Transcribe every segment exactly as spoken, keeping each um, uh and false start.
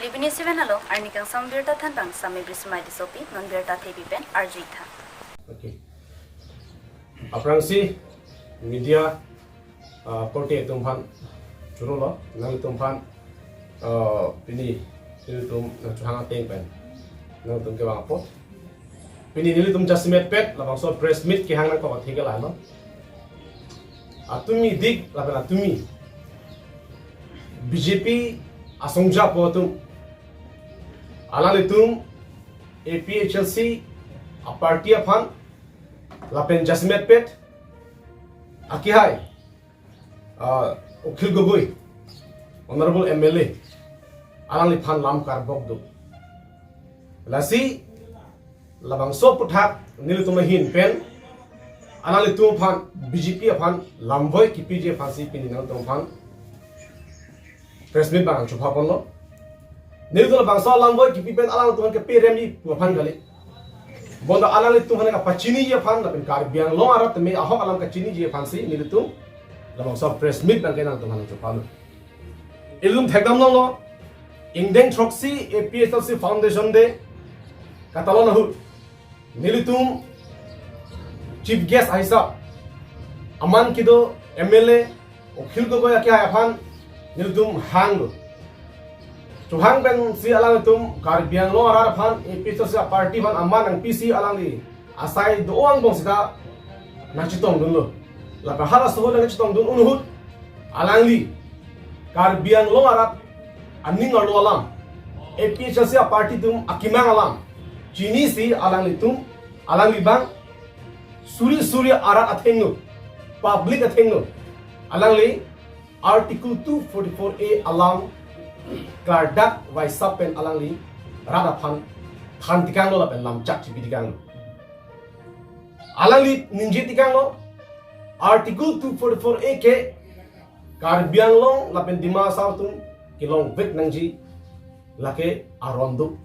Libini seven alo, arni kangsam birta thanbang Sami Brismai Tissopi, non birta thepi pen arju-ik tha. Okay. Aphrangsi media uh, korte atum aphan churolo, nangtum aphan uh, pini nelitum nangchohang ateng pen nangtum kevang apot. Pini nelitum jasemet pet labangso press meet kehang nangkok athe ke lalo. Atumi dik lapen atumi B J P asong japo atum, alanglitum A P H L C a party aphan lapen jasemet pet akihai uh, Akhil Gogoi, Honorable M L A, alangliphan lam karbok do. Lasi labangso aphuthak nelitum ahin pen alanglitum aphan B J P aphan lamvoi kipiji aphansi pini nangtum aphan press meet bang chupha ponlo. Nelitum labangso lamvoi kipi pen alanglitum aphan keperem-i pu aphan kali. Bonta alanglitum aphan kapachiniji aphan lapen Karbi Anglong arat tame ahok alam kachiniji aphansi nelitum labangso press meet bang ke nangtum aphan chupha ponlo. Ilitum thekdam longlo, ingdeng throksi A P H L C Foundation Day katalon ahut nelitum chief guest ahisap aman kedo M L A Akhil Gogoi akihai aphan nelitum hanglo. Chohang pensi alanglitum Karbi Anglong arat aphan A P H L C a party aphan aman nangpisi alangli asai do-an angbong sita nangchetongdunlo. Lapen halaso ahut nangchetongdun ahut alangli Karbi Anglong arat aning arlo alam, A P H L C a party atum akemang alam chinisi alanglitum, alangli bang suri suri arat athengno, public athengno alangli Article two forty-four A alam klardak vaisap pen alangli rat aphan than tikanglo lapen lamchak chipi tikanglo. Alangli ningje tikanglo, Article two forty-four A ke Karbi Anglong lapen Dima Hasao atum kelongvek nangji lake aron do,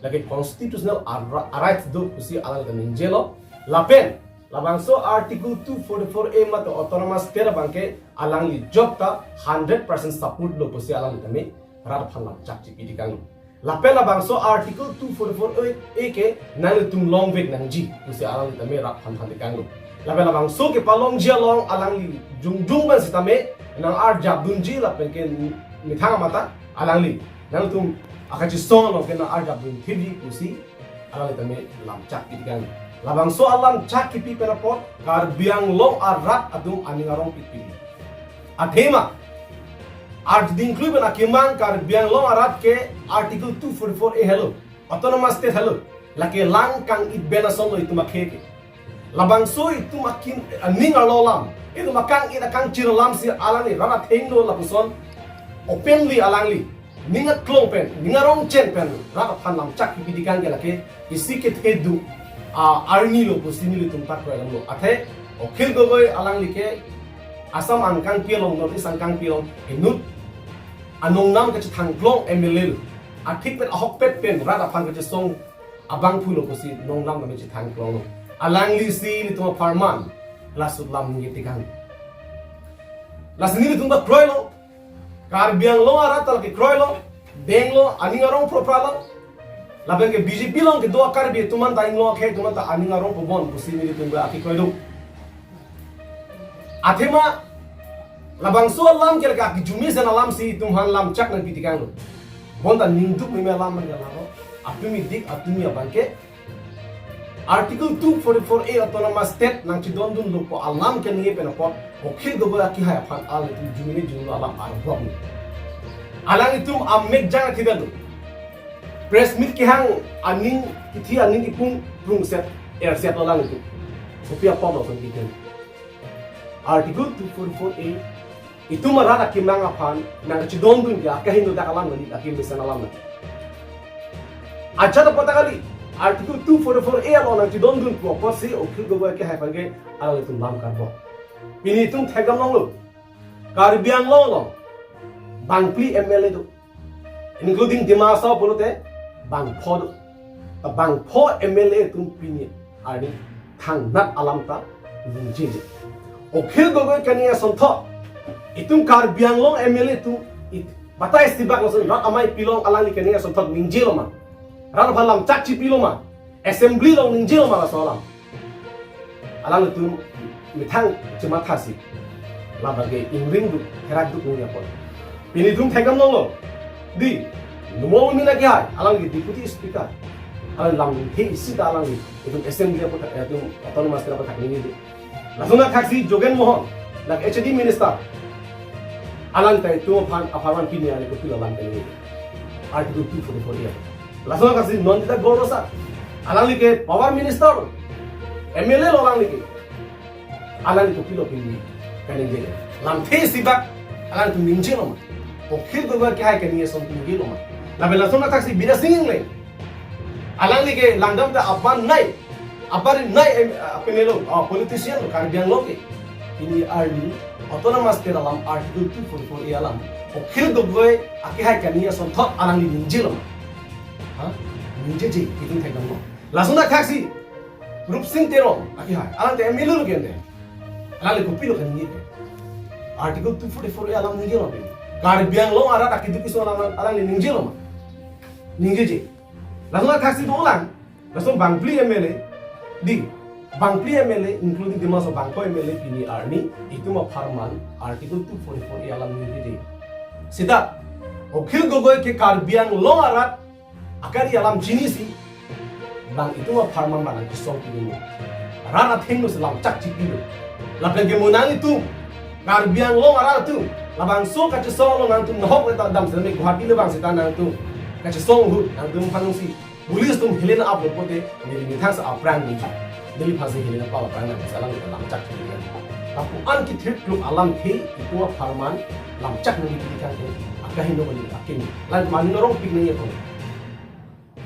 lake constitutional ara- rights do pusi alangli ningjelo. Lapen labangso Article two forty-four A mate autonomous state abang ke alangli jokta hundred percent support lo pusi alangli tame rat aphan lamchak chipi tikanglo. Lapen labangso Article two forty-four A ke nanglitum longvek nangji pusi alangli tame rat aphan than tikanglo. Lapen labangso kepalongji along alangli jongjong pen sitame nang-arjapdunji lapen ke methang amata alangli nangtum akachesong along ke nang-arjapdun thipji pusi alangli tame lamchak pi tikanglo. Labangso alamchak kipi pen apot Karbi Anglong arat atum aning arong pikpik. Athema arjuding klui pen akemang Karbi Anglong arat ke Article two forty-four A helo, autonomous state helo, lake lang kang-it pen asonlo itum akhei ke. Labangso itum akim aning arlo alam, itum akang-it akangchir alamsi alangli rat athengno lapuson openly alangli ning aklong pen, ning arong chen pen rat aphan lamchak kipi tikang ke lake isi kethe do a-arni lo pusi nelitum ta kroidamlo. Athe Akhil Gogoi alangli ke Assam angkangpi along, North East angkangpi along inut anong nam kachethangklong M L A lo. Athik pen ahokpet pen rat aphan kachesong abangphu lo pusi nong nam name chethangklonglo. Alanglisi nelitum apharman laso alam ningje tikang. Lasi nelitum ta kroilo, Karbi Anglong arat ta lake kroilo, denglo, aning arong propralo. Lapen ke B J P along kedo a-Karbi atum anta inglong akhei atum anta aning arong pobon pusi nelitum ke akekroidun. Athema labangso alam ke lake akejumesen alamsi itum aphan lamchak nangpi tikanglo. Bonta ningduk meme alam man ke lalo. Atumi dik, atumi abang ke Article two forty-four A autonomous state nangchedondunlo pu alam keningje pen apot Akhil Gogoi akihai aphan alanglitum jumine jumlo alam arbom. Alanglitum amek jang athidalo. Press meet kehang aning kithi aning ipung prungset erset lo alanglitum. Kopi apot lo son kikhen. Article two forty-four A itum arat akemang aphan nangchedondun ke akahingno dak alam nani, akemesen alam nani. Ajat apot ta kali, Article two forty-four A along nangchedondun pu apotsi Akhil Gogoi akihai aphan ke alanglitum lam karbok. Pini itum thekdam longlo, Karbi Anglong along bangphli M L A do, including Dima Hasao pulote bangpho do. Ta bangpho M L A atum pini arni thangnat alam ta ningjeje. Akhil Gogoi kani asonthot itum Karbi Anglong M L A atum it Batai sibak lason rat amei pilong alangli kening asonthot ningje loma? Rat aphan lamchak chipi loma? Assembly along ningje loma laso alam? Alanglitum methang chemathasi, labang ke ingring duk, herak duk nung yapon. Pini itum thekdam longlo. Di, Numal Momin akehai, alangli Deputy Speaker. Alangli lamthe isi ta alangli itum assembly aphuthak, itum autonomous state aphuthak ningje. Lason athaksi Jogen Mohan, lake H A D minister. Alang ta itum aphan, apharman pini arni kopilo alam keningje? Article two forty-four A. Lason athaksi Nandita Gorlosa. Alangli ke power minister, M L A lo alangli ke. Alangli kopilo pini keningje? Lamthe sibak alangtum ningje loma? Akhil Gogoi akehai kening ason ningje loma? Lapen lason athaksi Bidya Sing Engleng. Alangli ke langdam ta aban nei, aban nei, em, ah, P M L A lo, ah, politician lo, Karbi Anglong ke. Pini arni autonomous state alam, Article two forty-four A alam, Akhil Gogoi akehai kening asonthot alangli ningje loma? Ha? Ningjeje, itum thekdam longlo. Lason athaksi Rupsing Teron akehai, alang ta M L A lo ke ante. Alangli kopilo keningje ke? Article two forty-four A alam ningje loma pini? Karbi Anglong arat akeduk keso alam alangli ningje loma? Ningjeje. Lason athaksi dolang, lason bangphli M L A, di, bangphli M L A, including Dima Hasao bangkethom M L A pini arni, itum apharman Article two forty-four A alam ningjeje. Seta, Akhil Gogoi ke Karbi Anglong arat akari alam chinisi, bang itum apharman bang kesong pilo. Rat athengno si lamchak chipilo. Lapen ke mo nanglitum, Karbi Anglong arat atum, labangso kachesong along nangtum nahok le ta damsi nang Guwahati le bang seta nangtum kachesong ahut nangtum aphan si police atum helen up lo pote, neli methang si aphrang ningje. Neli aphan si helen up aphrang nang, si alang lamchak ningje. Lapu-an kethirkluk alamthe itum apharman lamchak ningje pini kang ke, akahingno kali akin. Lain mani norong pik ningje ko.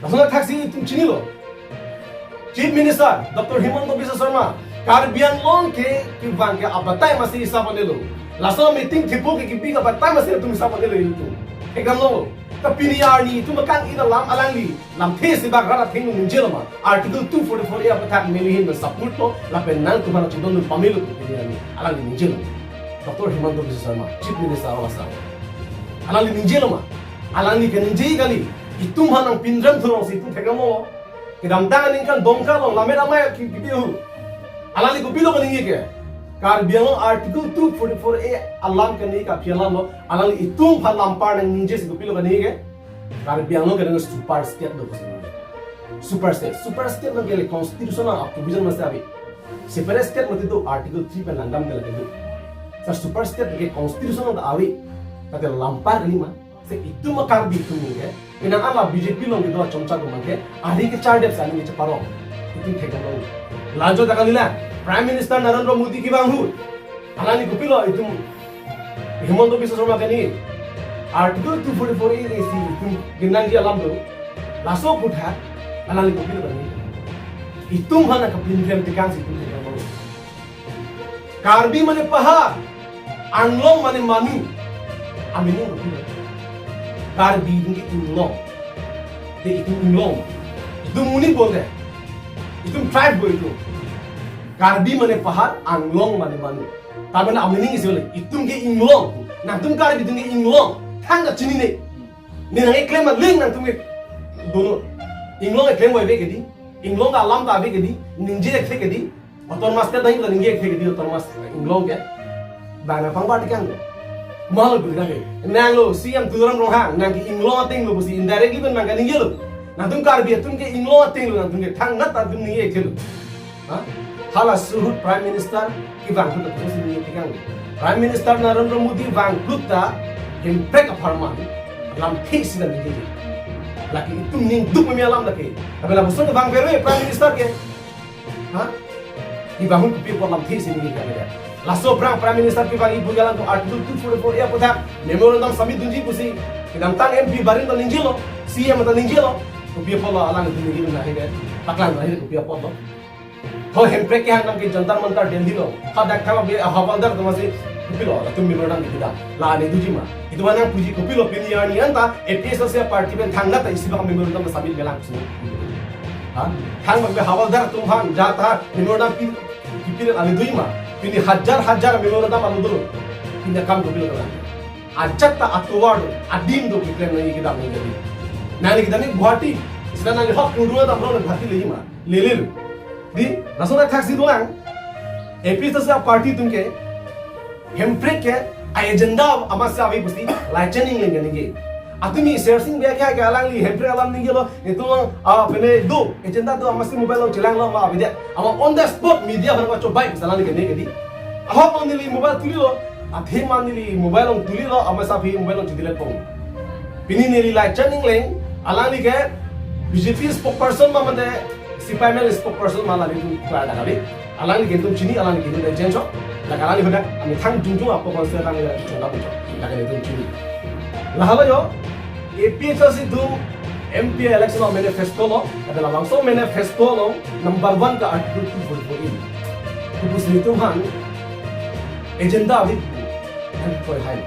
Lason athaksi itum chinilo, Chief Minister Doctor Himanta Biswa Sarma, Karbi Anglong ke kevang ke abatai masi hisap anelo. Laso meeting thepo ke kipi ke abatai masi atum hisap anelo itum. Ekam lo. Ta pini arni itum akang ida lam alangli lamthe sibak rat athengno ningje loma? Article two forty-four A aphuthak meli ahin pen support lo, lapen nangtum aphan chedondun pamelo pini arni alangli ningje loma? Doctor Himanta Biswa Sarma, Chief Minister of Assam, alangli ningje loma? Alangli keningje kali. Itum aphan nangpinrem thurong si itum thekdam longlo. Kedamtang aningkan Dongka along lammet amei ki, kipi ahut, alangli kopilo keningje ke? Karbi Anglong Article two forty-four A alam keningje ke aphi alam lo. Alangli itum aphan lampar nangningje si kopilo keningje ke? Karbi Anglong ke nang super state lo. Super state, super state nang ke le constitution nang provision masi ave. Separate state mati do, Article three pen langdam ke lake do. Sa super state ke constitution nang ave. Kate lampar kali ma? Se itum a Karbi atum ke, penang ala B J P along kedo achomcha atum ke, ari kechardep si aning kecheparong. Itum thekdam longlo. Lanjo ta kalilang, Prime Minister Narendra Modi kevang ahut, alangli kopilo itum Himanta Biswa Sarma keningje? Article two forty-four A si itum keningje alam do. Laso aphuthak alangli kopilo keningje? Itum aphan kapinrem tekang si itum thekdam longlo. Karbi mane pahar, Anglong mane manu. Amining kopilo? Karbi itum ke inglong. Te itum inglong. Itum monit bo te. Itum tribe bo itum. Karbi mane pahar, Anglong mane manu. Tabena amining isi ole, itum ke inglong. Nangtum Karbi atum ke inglong. Thangta chinine. Ne nang-eklem aling nangtum ke dono. Inglong eklem ave ke di. Inglong alam ta ave ke di. Ningje ekthe ke di. Autonomous state nangji ta ningje ekthe ke di autonomous inglong ke. Bang nangpangbar tekang lo. Malo dur kan ke. Nanglo C M Tuliram Ronghang, nang ke inglong ateng lo pusi indirectly pen nang kaningje lo. Nangtum Karbi atum ke inglong ateng lo, nangtum ke thangnat atum ningje ekthe lo. Ha? Halaso ahut Prime Minister kevang ahut lapuson si ningje tekang. Prime Minister Narendra Modi vang ahut ta Hemprek apharman lamthe isi ta ningje. Lake itum ning duk meme alam lake. Tapi lapuson vang verve Prime Minister ke. Ha? Kevang ahut kopi apot lamthe isi ningje kali ya? Laso aphrang Prime Minister kevang ibu jalan to Article two forty-four A aphuthak memorandum submit dunji pusi kedamtang M P barim ta ningjelo, C M ta ningjelo. Kopi apot lo alang itu ningje na hide. Paklang na hide kopi apot lo. Ho Hemprek kehang nang ke Jantar Mantar Delhi lo. Hadak thang abi hawaldar atum si kopilo, latum memorandum kita. La ani duji ma. Itum aphan nangpuji, kopilo pini arni anta A P H L C party pen thangnat ta isi bak memorandum submit kelang sini. Ha? Thangbak abi hawaldar atum aphan jata memorandum pi, pipil ani duji ma. Pini hajar hajar memorandum anu dulu. Pini akam kopilo kelang. Ajat ta atovar do, adim do keklem nangji kedam nangji. Nangli kedam nangji Guwahati, sita nangli hok kudua ta bro Guwahati lagi ma. Lele lo. Di, lason athaksi dolang. A P H L C party atum ke, Hemprek ke, a agenda amatsi ave pusi, Laichan Engleng ke ningje. Atumi Sersing Bey ke, ke alangli Hemprek alam ningjelo, itum, ah, pine do, agenda do amatsi mobile along chelanglo ma avedet. Ama on the spot media aphan kachobai pusi alangli ke ningje di. Ahok along neli mobile tulilo, athe ma neli mobile along tulilo, amatsi aphi mobile along chedelete pon. Pini neli Laichan Engleng, alangli ke B J P spokesperson ma mate C P I M L spokesperson ma alangli tu klar dak kali. Alangli ke itum chini, alangli ke itum change ho. Dak alangli hadak amethang jongjong apo konser alangli chonda pujo. Dak itum chini. Lahelo yo, A P H L C atum M P election manifesto lo, ada labangso manifesto lo, number one ke Article two forty-four A. Kubu sini itum aphan agenda ave pu, ave pu hai.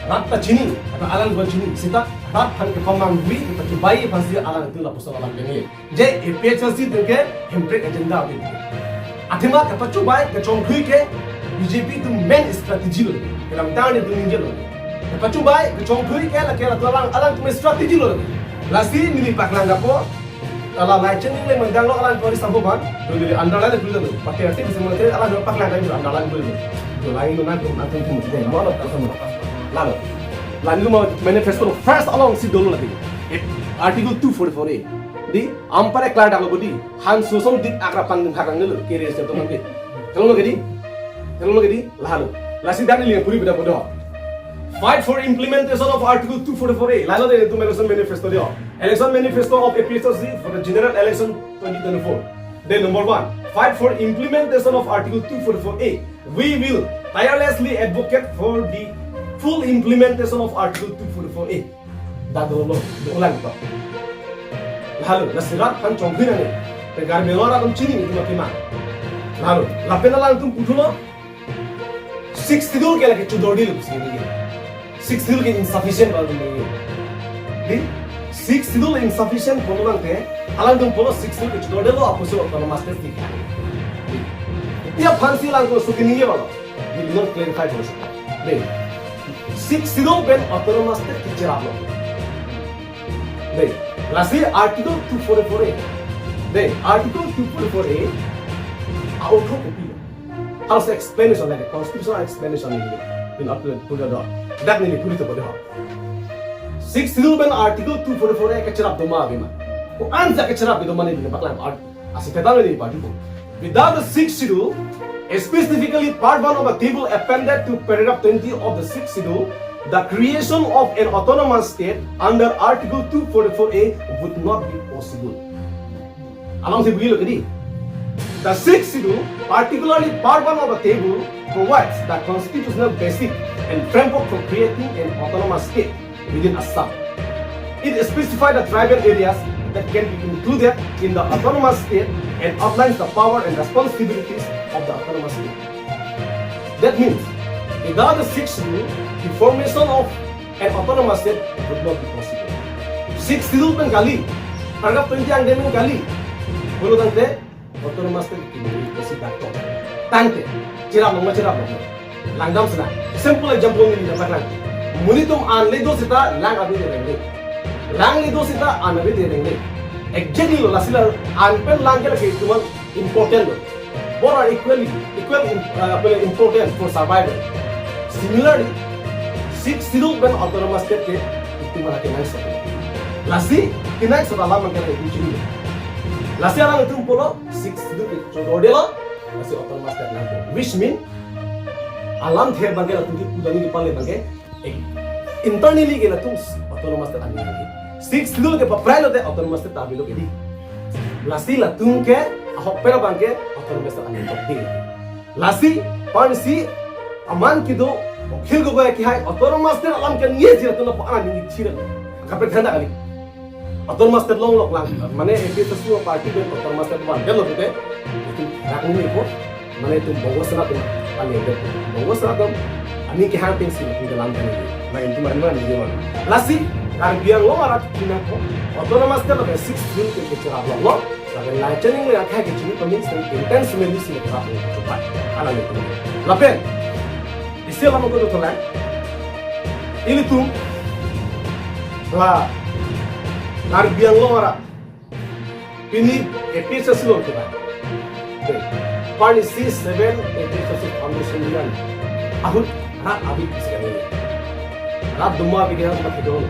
Rat ta chini, ada alang pon chini, sita rat aphan kepamangwi, kepachubai aphansi alang itum lapuson alam ke ningje. Je A P H L C atum ke Hemprek agenda ave. Athema kepachubai, kechongthui ke B J P atum main strategy lo. Kedamtang atum ningjelo. Kepachubai, kechongthui ke lake latum alang, alangtum strategy lo. Lasi neli paklang dak po. Ala Laichan Engleng mendang lo alang tori sampo ban. Do neli underline dulu dulu. Pakai arti bisa mengerti alang do paklang dulu underline dulu. Do lain do nang do nang do. Deh, mau lo. Lalo. Lalu mau manifesto first alongsi dolo lagi. Article two forty-four A. Di, ampare klar dak lo budi. Han susom dik akra pangding hakang dulu. Kiri siap teman ke. Kalau lo gedi, kalau lo gedi, lahelo. Lasi dan ini yang puri beda bodoh. Fight for implementation of Article two forty-four A. Lalo de itum election manifesto de. Election manifesto of A P H L C for the general election twenty twenty-four. Then number one, fight for implementation of Article two forty-four A. We will tirelessly advocate for the full implementation of Article two forty-four A. Dak dolo, dolang to. Lahelo, lasi rat aphan chongthui nangji. Te Karbi Anglong atum chini ni cuma kima. Lahelo, lapen alangtum puthulo. Sixth Schedule ke lake chododelo pusi ningje. Sixth Schedule ke insufficient pulo ningje. Di, Sixth Schedule insufficient pulo nangte, alangtum pulo Sixth Schedule ke chododelo apotsi autonomous state ti. Di, dia aphansi alangtum suki ningje pulo. Di, non clarify pulo. Di, Sixth Schedule pen autonomous state kecheraplo. Di, lasi Article two forty-four A. Di, Article two forty-four A. A-ortho kopilo. Halaso explanation lake, constitutional explanation neli pin upload pura do. Dak neli puri to bodoh. Sixth Schedule pen Article two forty-four A kecherap do ma ave ma. Ko-an ja kecherap do ma neli paklang art. Asi petang neli padu ko. Without the Sixth Schedule, specifically Part one of the table appended to paragraph twenty of the Sixth Schedule, the creation of an autonomous state under Article two forty-four A would not be possible. Alongsi bui lo kedi. The Sixth Schedule, particularly Part one of the table, provides the constitutional basis and framework for creating an autonomous state within Assam. It specifies the tribal areas that can be included in the autonomous state and outlines the power and responsibilities of the autonomous state. That means, without the Sixth Schedule, the formation of an autonomous state would not be possible. Sixth Schedule pen kali, paragraph twenty angdeng pen kali, pulo tangte autonomous state kini isi dakto. Tangte, cherap ma cherap ma. Langdam sena. Simple example neli nangpaklang. Monit atum an le do seta lang ave de rengle. Lang le do seta an ave de rengle. Exactly lo, lasi la an pen lang ke lake itum aphan important lo. Both are equally, equal im-, uh, apa ya, important for survival. Similarly, Sixth Schedule pen autonomous state ke itum aphan kenangsot. Lasi kenangsot alam abangke itum chini. Lasi alangtum pulo Sixth Schedule ke chododelo, lasi autonomous state nangpo. Which mean, alamthe abangke latum ke pudani kepale abangke, eh, internally ke latum autonomous state aning lagi. Sixth Schedule ke paprai lote autonomous state ta avelo kedi. Lasi latum ke, ahok pera abangke autonomous state aning tok di. Lasi, pensi, aman kedo, Akhil Gogoi kehai autonomous state alam ke ningje latum lapu aning chira. Kaprek thanda kali. Autonomous state longlok lang. Mane A P H L C party pen autonomous state vandet lo pute. Itum rak ningje ko. Mane itum Bongo Sena atum. Kali ada Bongo Sena atum. Aning kehang pensi itum dalam kan ini. Nah, itum mane mane dia. Lasi, Karbi Anglong arat kina ko. Autonomous state lapen Sixth Schedule ke kecherap longlok. Lapen Laichan Engleng akhai kechini pemilih sendiri intentionally sini kerap longlok. Cepat. Alam itu. Lapen. Isi alam ko tulang. Ilitum la Karbi Anglong arat pini A P H L C along kevang. Dei, arnisi seven A P H L C foundation dilan. Ahut rat abik isi kami. Rat duma abik yang tempat kedong.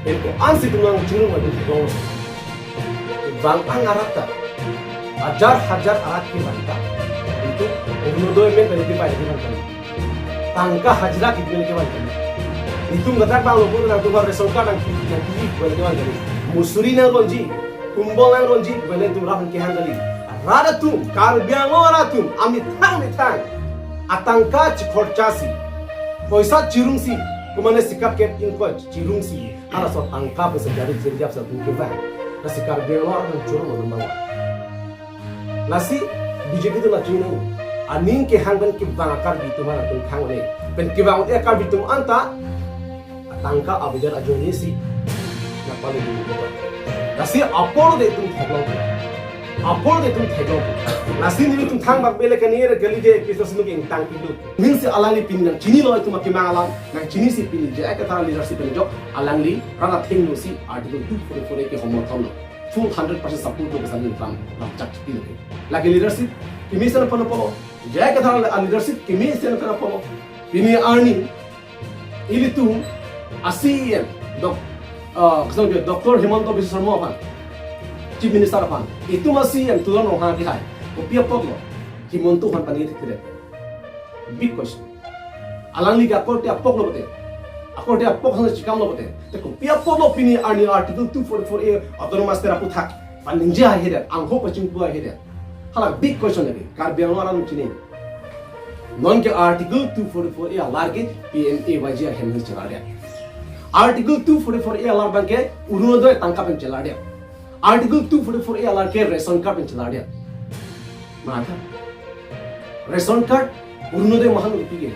Eko ansi tumang chunung abik kedong. Bang ang arat ta. Hajar hajar arat kevang ta. Itu Orunodoi men pen kevang kevang ta. Tangka hajira kevang kevang ta. Itum kata bang lo pun nangtum ration card nang nang kevang kevang ta. Musuri nangronji, kumbol nangronji, kevang itum rat kehang kali. Rat atum, Karbi Anglong arat atum, amethang methang. Atangka chikhorchasi. Poisa chirungsi, kumane sikap kep ingkoi chirungsi. Halaso atangka pensi gari jirjap sa atum kevang. Lasi Karbi Anglong arat choro mo bang. Lasi B J P atum la chini. Aning kehang pen kevang a-Karbi atum halatum thang le. Pen kevang a-Karbi atum anta atangka abijar ajoinesi. Nangpale dulu. Lasi apor de itum theklong. Apor de itum theklong. Lasi nelitum thangbak bele kani re kali de A P H L C along ke ingtang pilu. Minsi alangli pini nangchinilo itum akemang alam, nangchinisi pini J I Kathar leadership pen jok, alangli rana thengno si Article two forty-four A ke homor thomlo. Full hundred percent support do kesan nangtum lam chak chipilo ke. Lake leadership kemesen aphan apolo, J I Kathar a leadership kemesen aphan apolo. Pini arni ilitum a-C E M, Doc-, ah, kasong dia, Doctor Himanta Biswa Sarma aphan, Chief Minister aphan, itum a-C E M Tuliram Ronghang kehai, kopi apotlo Himanta aphan pani thekre? Big question. Alangli ke akorte apok lo pote, akorte apok hang chikam lo pote, te kopi apotlo pini arni Article two forty-four A Autonomous State aphuthak paningje ahedet, angho pachingpu ahedet? Hala big question lagi. Karbi Anglong arat chini. Non ke Article two forty-four A alar ke P M A Y G ahem chelardet. Article two forty-four A alar abang ke Orunodoi tangka pen chelardet. Article two forty-four A alar ke ration card pen chelardet. Matha. Ration card Orunodoi mahan pi ke,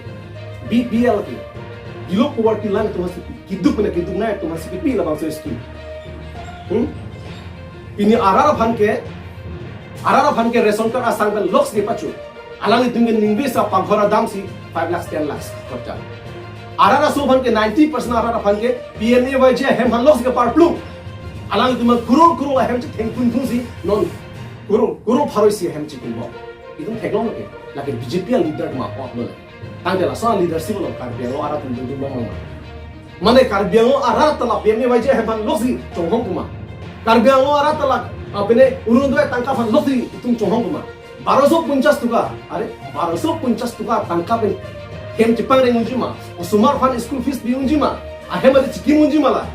B P L ke, below poverty line atum si pi, keduk na keduk na atum si pi labangso scheme. Hmm? Pini arat aphan ke, arat aphan ke ration card asang pen loks ke pachu. Alanglitum ke ningve sa paghor adam si five lakhs, ten lakhs khorcha. Arat aso aphan ke ninety percent arat aphan ke P M A Y G ahem aphan loks ke parplung. Alanglitum crore crore ahem chetheng pun pun si non crore crore pharo isi ahem chikunbom. Itum theklong ke, lake B J P a-leader ma ot lo. Tangte laso a-leadership along Karbi Anglong arat atum dundun bang ma. Mane Karbi Anglong arat ta la P M A Y G ahem aphan loksi chonghong kuma. Karbi Anglong arat ta la, ah, pine Orunodoi tangka aphan loksi itum chonghong kuma. Baroso ponchas toka, are, baroso ponchas toka tangka pen hem chepangreng unji ma, osomar aphan school fees pi unji ma, ahem ade chikim unji ma la.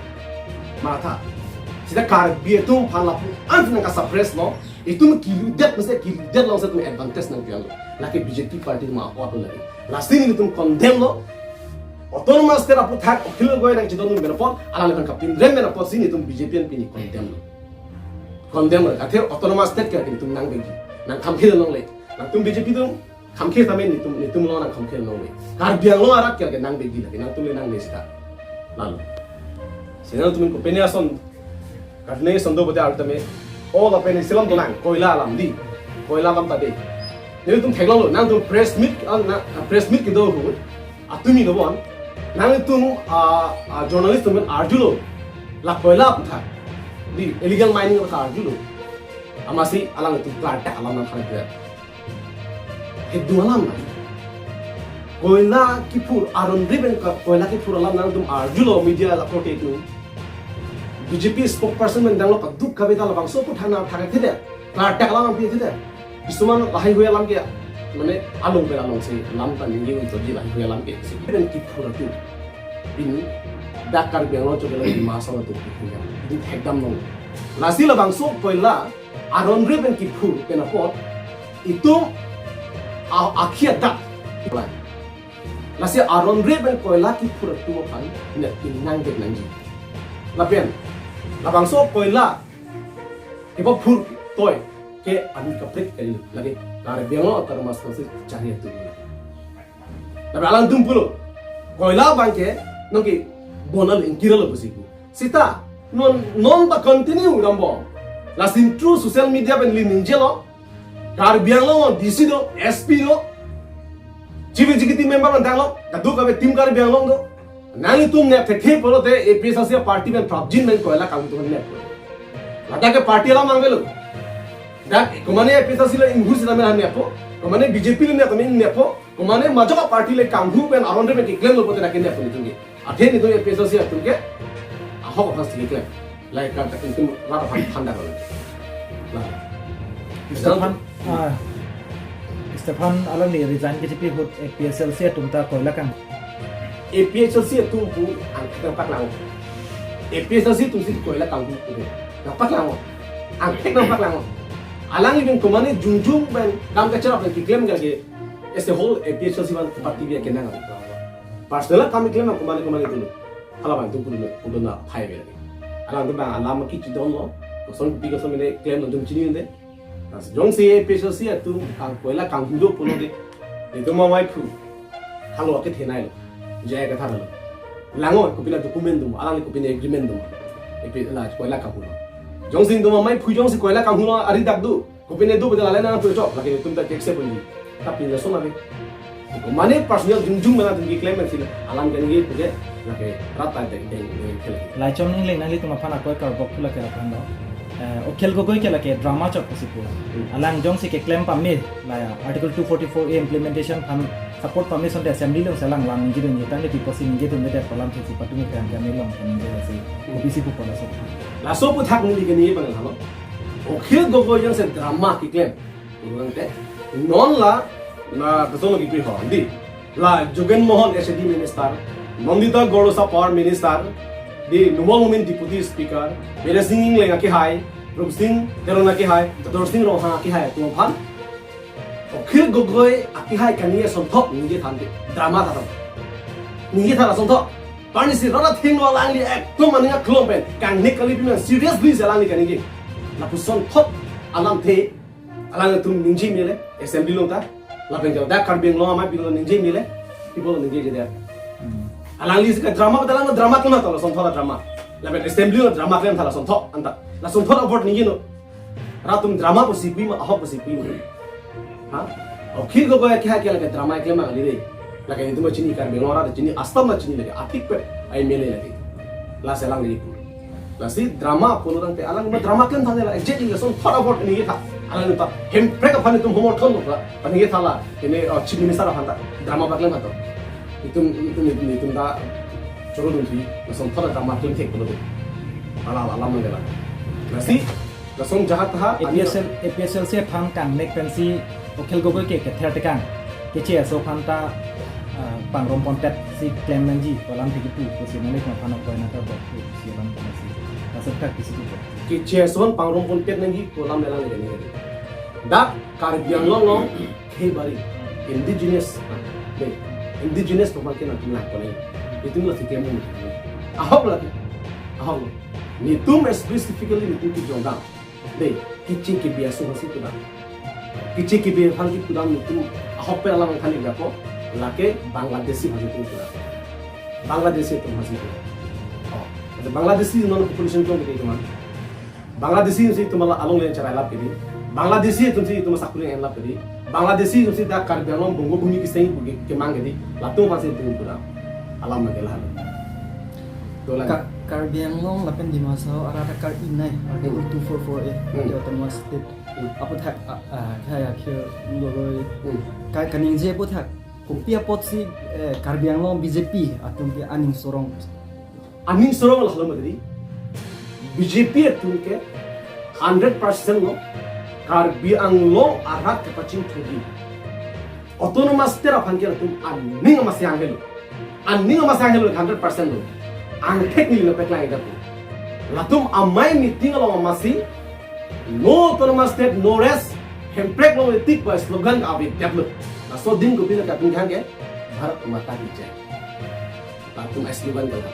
Matha. Sita Karbi atum aphan lapu-an nangka-suppress lo. Itum kiludet mese kiludet along si itum advantage nangpi-an lo. Lake B J P party ma ot lo lake. Lasi nelitum condemn lo. Autonomous State aphuthak Akhil Gogoi nangchedondun pen apot, alangliphan kapinrem pen apot si nelitum B J P an pini condemn lo. Condemn lo. Athe Autonomous State ke nelitum nangvekji. Nangkhamkhel longle. Nangtum B J P atum khamkhel tame nelitum, nelitum along nangkhamkhel longle. Karbi Anglong arat ke nangvekji lake. Nangtum le nangle sita. Lalu. Sina nelitum kopine ason Karne sondo bote arlo tame, o lapen isi alam dolang, koila alam dei. Koila alam ta dei. Nelitum theklong lo, nangtum press meet, ah, na, press meet kedo ahut, atumi lo bon. Nangtum, ah, ah, journalist atum arjulo. La koila aphuthak dei, illegal mining aphuthak arjulo. Amatsi alangtum klardak alam nangthan kre. Kedo alam na. Koila kephur, aron riben ka koila kephur alam nangtum arjulo media la prote tu. B J P spokesperson pen danglo kaduk kave ta labangso aphuthak nangthan kre de. Klardak alam nangpi kre de. Kisuman lahai hui alam ke, mane along pen alongsi alam ta ningje un toji lahai hui alam ke. Si pen kephur tu. Pini dak Karbi Anglong chokelo Dima Hasao tu. Pini thekdam long. Lasi labangso koila aron riben kephur pen apot itum a-, akhi adak. Lasi aron riben koila kephur atum aphan net nangvek nangji. Lapen labangso koila kepaphur toi ke ani kaprek kali lake Karbi Anglong Autonomous Council chari atum. Lapen alangtum pulo, koila abang ke nonke bonal ingkiralo pusi pu. Sita non, non ta continue rambom. Lasi through social media pen neli ningjelo. Karbi Anglong D C do, S P do, Chief Executive Member pen danglo, kadokave team Karbi Anglong do. Nanglitum nep thekthe pulote A P H L C party pen prapjin pen koila kanghu atum neppo. Ladak ke party alam nangvelo. Dak komane A P H L C le inghus lam neppo. Komane B J P le nep neppo. Komane majok party le kanghu pen aron pen keklemlo pulote dak ke neppo nelitum ke. Athe nelitum A P H L C atum ke ahok aphan si keklem. Lahai kar ta nelitum rat aphan thanda kali. Nah. Stephan, ah, Stephan alangli resign kechipi ahut A P H L C atum ta koila kang. A P H L C atum pu angthek nangpaklang. A P H L C atum si koila kanghu pu. Nangpaklang. Angthek nangpaklang. Alangli pen komane jongjong pen kam kacharap pen keklem ke as a whole A P H L C one party bi kenang. Personal kam keklem komane komane dulu. Hala bang tum pudun pudun na phai be. Alangtum bang alam ki chidon lo. Koson pi koson mene klem lo tum chini unde. Nah, jongsi A P H L C atum kang koila kanghu do pulote. Nelitum amei phu. Halo ke thenai lo. Jaya ke thalo. Lango kopina document dum, alangli kopina agreement dum. A P la koila kanghu lo. Jongsi nelitum amei phu jongsi koila kanghu lo ari dak do. Kopine do betul alena tu chok lagi nelitum ta cek se bunyi. Tapi langsung lagi. Mane personal jongjong mana tum keklem si alam kaningje puke lagi rata deng deng deng khel. Laichom ning leng nanglitum aphan akoi karbok pula ke rakan do. Eh, Akhil Gogoi ke lake drama chok pusi pu. Hmm. Alang jongsi keklem pame la ya Article two forty-four A implementation aphan support pame sonte assembly along si alang lang ningje dun tangte pipo si ningje dun de kolam si patumi kan kami long ningje si. Hmm. Kopisi pu pola so. Laso aputhak neli kaningje bang halo. Akhil Gogoi jongsi drama keklem. Urang te. Non la, na betul lagi pi ho. Di. La Jogen Mohan S A D Minister, Nandita Gorlosa Power Minister, di Numal Momin Deputy Speaker, Bidya Sing Engleng akehai, Rupsing Teron akehai, Darsing Ronghang akehai atum aphan. Akhil Gogoi akehai kaningje asonthot ningje than di. Drama ta than. Ningje than asonthot. Pani si rara thing lo alangli ekdom aning aklong pen. Kangnek kali piman seriously si alangli kaningje. Lapuson thot alamthe alangtum ningje mele, assembly along ta. Lapen ke dak Karbi Anglong amei pilo ningje mele, people ningje je dia. Hmm. Alangli si ke drama, alang drama kena ta lasonthot drama. Lapen assembly along drama klem ta lasonthot anta. Lasonthot award ningje non. Rat atum drama pusi pi ma, ahok pusi pi ma. Ha? Akhil Gogoi akehai ke lake drama keklem ma kali de. Lake nelitum chini Karbi Anglong rat chini, Assam na chini lake, athik pe M L A lake. Lasi alangli pu. Lasi drama pulo tangte alang ma drama klem tha la, exactly lasonthot award ningje tha. Alang ta Hemprek aphan nelitum humor thon lo la. Paningje tha la. Ini, oh, Chief Minister aphan ta drama paklem tha to. Nelitum, nelitum, nelitum, nelitum ta choro dun si lasonthot drama klem thek pulo de. Ala alam nang la. Lasi lason jahat ha, A P H L, A P H L C aphan kangnek pensi Akhil Gogoi ke kether tekang. Keche aso aphan ta, ah, pangrum ponpet si klem nangji, kolam thek pu, kosi nangli aphan apoi nangkarbok pu, si alam pensi. Laso kak kisi pu. Keche aso aphan pangrum ponpet nangji, kolam lelang lagi ni. Dak Karbi Anglong along, khei bari, indigenous, de, indigenous pemakai nanti nak kone. Itu lah si kemu. Ahok lagi. Ahok. Nelitum specifically nelitum kejongdang. De, kichi kibi aso hasi kudam. Kichi kibi hal ki kudam nelitum ahok pe alam khani gapo, lake Bangladeshi hasi tu kudam. Bangladeshi tu hasi kudam. Oh, ada Bangladeshi non population tu kita teman. Bangladeshi si itum la along len cherai lap kedi. Bangladeshi itum si itum sakuri en lap kedi. Bangladeshi itum si dak Karbi Anglong Bongo Bhumi kiseng pu ke-, kemang kedi. Latum pasi itum pura. Alam lagi lah. Dolan. Ka-, Karbi Anglong lapen Dima Hasao arat akar inai, Article Hmm. two four four A, Hmm. Karbi Autonomous State. Hmm. Aphuthak, a, a, kaya khir ngoroi. Hmm. Ka-, kaningje aphuthak. Kopi apotsi, eh, Karbi Anglong B J P atum ke aning sorong. Aning sorong lah lo madri. B J P atum ke hundred percent lo Karbi Anglong arat kepachingthurji. Autonomous State aphan ke latum aning amatsi anghelo. Aning amatsi anghelo hundred percent lo. Angthek neli lo peklang ida tu. Latum amei meeting along amatsi, "No Autonomous State, no rest, Hemprek along tik" ba slogan ka avedetlo. Laso adim kopi lo kapin khang ke, "Bharat Mata Ki Jai." Latum slogan ke la.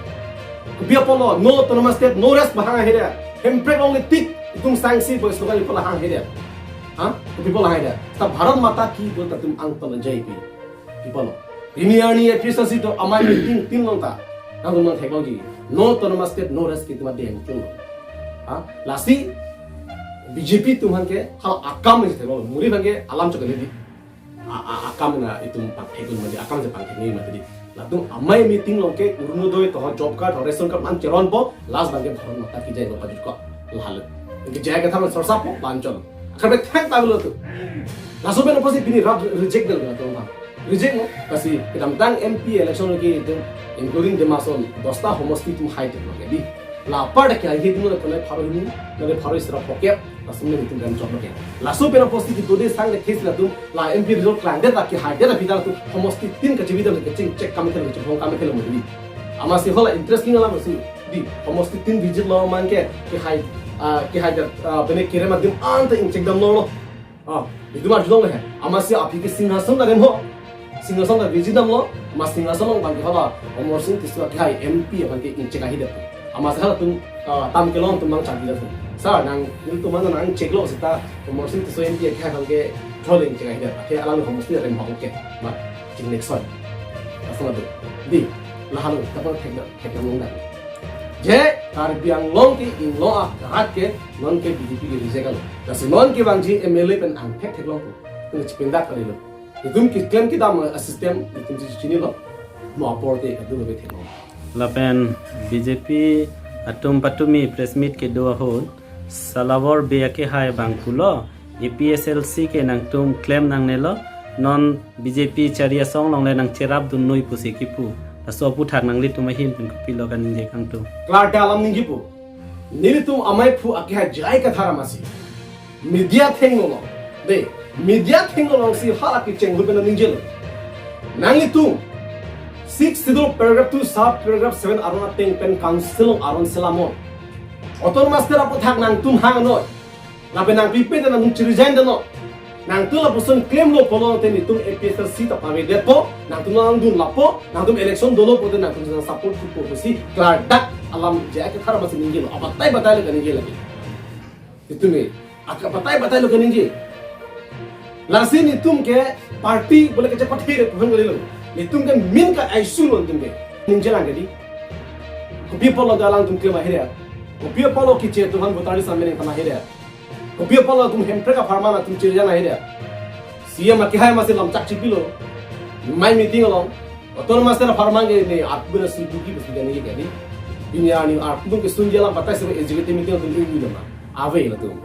Kopi apotlo, "No Autonomous State, no rest" ba hang aheria. "Hemprek along tik" itum sangsi ba slogan ipo la hang aheria. Ha? Kopi apotlo hang aheria. Ta "Bharat Mata Ki" bo ta latum angton jai pi. Kopi apotlo. Pini arni A P H L C atum amei meeting tin long ta. Nang tumang theklongji. "No Autonomous State, no rest" ke itum adem tung. Ha? Lasi B J P atum aphan ke hal akam ni theklong. Muri aphan ke alam chok kali di. A, a, akam na itum pangthek un mati, akam si pangthek ni mati di. Latum amei meeting along ke Orunodoi to, job card, ration card man cheronpo, last abang ke Bharat Mata ki jai lo pajutko. Lahelo. Ke J I Kathar sorsapo, banchon. Karbe thang tanglo tu. Laso pen apotsi pini rat reject del na tu ma. Reject mo, lasi kedamtang M P election ke itu, including Dima Hasao, dosta homosti atum hai tu ke di. La apar dak ke hai itu mo, kone pharo hini, kone pharo isra pocket, laso pen itum dan chok ke. Laso pen apotsi ke dode sang de case latum, la M P result klangdet lake haidet aphi ta tu homosti tin kachebi dam kechingchek kam khel, kechingphong kam khel mo di. Amatsi hala interesting alam si di, homosti tin visit lo man ke, ke hai, ah, ke hai, ah, bene kerem adim anta ingchek damlo. Ah, itum arjulong le he. Amatsi aphi ke Singhason ta rem ho. Singhason ta visit damlo, amat Singhason along abang ke hala Amarsing Tisso ke hai M P abang ke ingchek ahidet. Amatsi halatum, ah, tam kelong atum abang chak bidat. Sir, nang, nelitum abang nang check lo seta Amarsing Tisso M P ke hai abang ke throl ingchek ahidet. Ke alang homosti rem ho ke. Ma, ching next one. Asal tu. Di, lahelo, tapang thek dak, thek dak long dak. Je, Karbi Anglong ke inglong arat ke, non ke B J P ke reject lo. Lasi non kevangji M L A pen angthek theklong tu. Kena chipindak kali lo. Itum keklem kedam a-system, itum chichinilo. Mo apor te, kadokave theklong. Lapen B J P atum patumi press meet kedo ahut, Salawar Bey ke hai abang pulo, A P H L C ke nangtum klem nangnelo, non B J P chari asong along le nangcherap dunnoi pusi kipu. Laso aphuthak nanglitum ahin pen kopilo kaningje kangtung? Klardak alam ningjepo. Nelitum amei aphu ake hai J I Kathar amatsi media athengno lo. De, media athengno alongsi hala kecheng hu pen ningjelo. Nanglitum Sixth Schedule paragraph two sub paragraph seven aron ateng pen council along aron selamon. Autonomous State aphuthak nangtum hangno. Lapen nangpipe ta nangtum chi-resign damnon. Nangtum lapuson klemlo pulo te nelitum A P H L C ta pavedetpo, nangtum nangdun lapo, nangtum election dolo pulote nangtum nang support thupo pusi klardak alam J I Kathar amatsi ningjelo, abatai batai lo kaningje lagi. Itum e, aka batai batai lo kaningje. Lasi nelitum ke party bole kachepathe re puhan kalilo. Nelitum ke min ka issue lo nelitum ke. Ningje lang ke di. Kopi apotlo alangtum klem ahidet. Kopi apotlo kiche atum aphan voter list amen nangthan ahidet. Kopi apotlo atum Hemprek apharman atum chirjan ahidet. C M ake hai amatsi lamchak chipilo. Amei meeting along. Autonomous State apharman ke ne arpu na suduki besi gani ke di. Pini arni arpu ke sunji alam batai sebe executive meeting atum ini nama. Ave latum.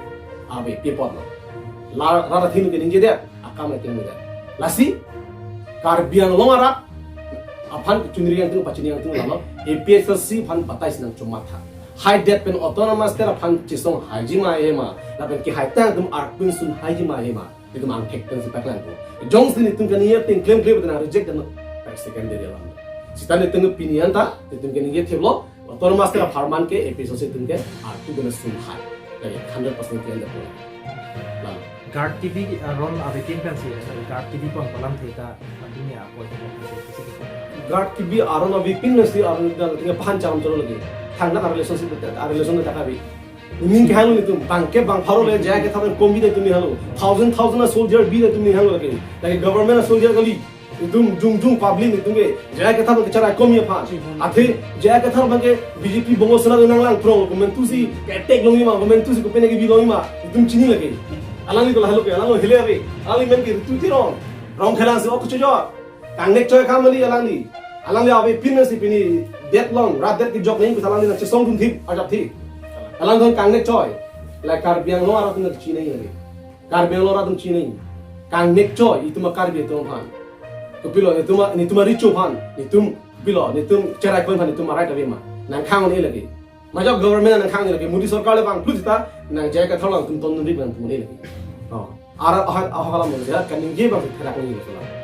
Ave, pi apotlo. La, rara thinu ke ningjedet. Akam ke ningjedet. Lasi, Karbi Anglong arat aphan kechunri yang tu, pachini yang tu lalo, A P H L C aphan bataisi nangchomatha. Haidet pen Autonomous State aphan chesong haiji ma he ma, lapen kehaitang atum arpin sun haiji ma he ma, itum angthek pen si paklangpo. Jongsi nelitum kaningje ateng klemkle betul nang reject damnon, secondary alam. Seta nelitum pini anta, nelitum kaningje theplo, Autonomous State apharman ke A P H L C atum ke arpu pen sun hai. Lagi hundred percent clear dampo. Lalu. Guard T V aron avepin pensi, Guard T V pon kolam theta, pandemia apor theta, pensi, pensi, pensi. Guard T V aron avepin pensi, aron dan tinggal pahan charam cholo lagi. Thangnat a-relationship, a-relation ta kabi. Ning ke hanglo nelitum, bangke bang pharo le, J I Kathar kombi nelitum hanglo. Thousand, thousand a-soldier bi nelitum hanglo lagi. Lagi government a-soldier kali. Nelitum jongjong public nelitum ke, J I Kathar ke cherai komi aphan. Athe, J I Kathar abang ke B J P Bongo Sena nanglang prong, komantusi ke attack longji ma, komantusi kopine kebi longji ma, nelitum chini lagi. Alangli ko lahelo ke, alangli hele ave, alangli men ke Ritu Teron, Rongkhelang si ok chojor, kangnek choi kam kali alangli. Alangli avepin pensi pini, det long, rat det kejok nangji, alangli nangchesong dunthip, ajapthip. Alangli kangnek choi, la Karbi Anglong arat nangchini lagi. Karbi Anglong arat atum chini. Kangnek choi, itum a-Karbi atum aphan. Kopilo, itum a, nelitum a-richo aphan. Nelitum, kopilo, nelitum cherai koin aphan, nelitum a-right ave ma. Nangkhang un-e lagi. Majok government nangkhang un-e lagi. Modi sorkar le bang plus ta, nang J I Kathar alangtum ton nuri bang tum un-e lagi. Oh. Arat, ahat, ahat kalam mo, ya, kaningje bang therak nangji lagi.